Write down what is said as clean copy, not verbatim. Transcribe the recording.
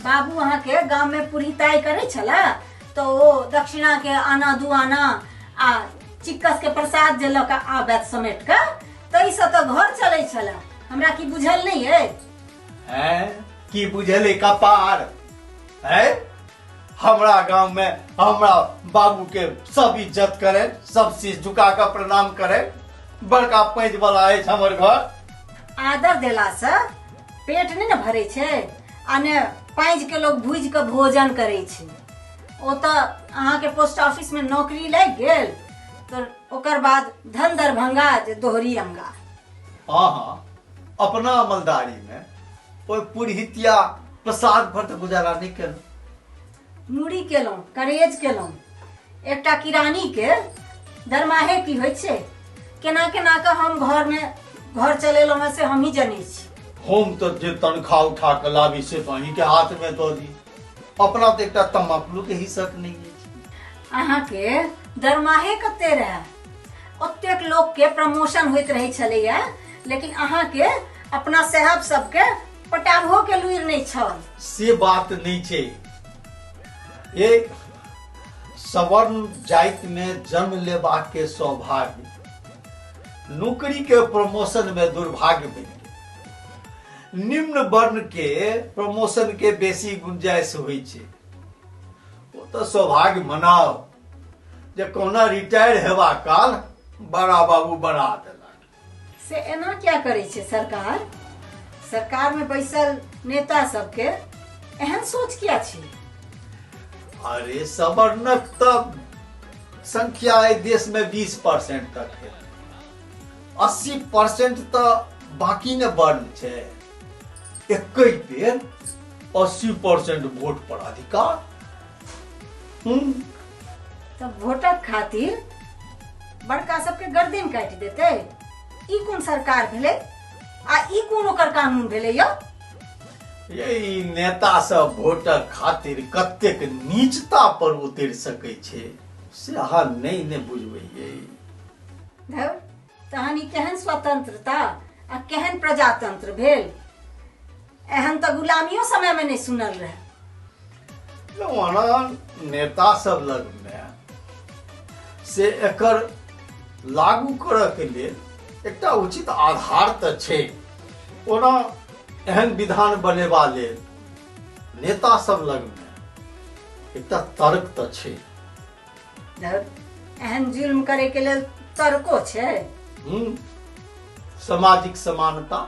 बाबू अहाँके गाम में पुरहिताइ करै छला तऽ ओ दक्षिणा के आना दू आना आ चिक्कस के प्रसाद जे लऽ कऽ आबैत समेट कऽ ताहिसँ तऽ घर चलै छला। हमरा की बुझल नहि अइ? हैं, की बुझल अइ कपार? हैं, हमरा गांव में हमरा बाबू के सब इज्जत करे, सब चीज झुका के प्रणाम करे, बड़का पैंच वाला अछि हमर घर। आदर देलासँ पेट नहि ने भरै छै आ ने पाँजि के लोग भूजि के भोजन करै छै। ओ तऽ अहाँके पोस्ट ऑफिस में नौकरी लागि गेल तऽ ओकर बाद धन दरभंगा जे दोहरी अंगा। अहाँ अपना अमलदारी में ओहि पुरहितिया प्रसाद पर तऽ गुजारा नहि केलहुँ। मुड़ी केलहुँ, करेज केलहुँ। एकटा किरानी के दरमाहे की होइ छै, केना केना कऽ हम घर में घर चलेलहुँ हँ से हमही जनै छी। हम तऽ जे तनख्वाह उठा कऽ लाबी से तऽ अहींके हाथ में दऽ दी, अपना तऽ एकटा तम्बाकू के हिस्सक नहि अछि। अहाँके दरमाहे कते रहए? ओतेक लोक के प्रमोशन होइत रहै छलैया, लेकिन अहाँके अपना साहब सबके पटाबहो के लुरि नहि छल। से बात नहि छै। एक सवर्ण जाति में जन्म लेबा के सौभाग्य नौकरी के प्रमोशन में दुर्भाग्य बनि गेल। निम्न वर्ण के प्रमोशन के बेसी गुंजाइश होइ छै। ओ तऽ सौभाग्य मनाओ जे कहुना रिटायर हेबा काल बड़ा बाबू बना देलक। से एना क्या करै छै सरकार? सरकार में बैसल नेता सबके एहन सोच किया छै? अरे सवर्णक तऽ संख्या एहि देश में 20% तक है, 80% तऽ बाकी ने वर्ण छै। एक बेर 80% वोट पर अधिकार। तऽ वोटक खातिर बड़का सबके गर्दन काटि देतै? ई कोन सरकार भेलै आ ई कोन ओकर कानून भेलै यौ? ये ई नेता सब वोटक खातिर कतेक नीचता पर उतरि सकै छै से अहाँ नहि ने बुझबै ये। धौ, तहन ई केहन स्वतंत्रता आ केहन प्रजातंत्र भेल? एहन तऽ गुलामियो समय में नहि सुनल रहे। ओना नेता सब लग में से एकर लागू करऽ के लेल एकटा उचित आधार तऽ छै। ओना एहन विधान बनेबा लेल नेता सब लग में एकटा तर्क तऽ छै। एहन जुल्म करे के लेल तर्को छै? सामाजिक समानता।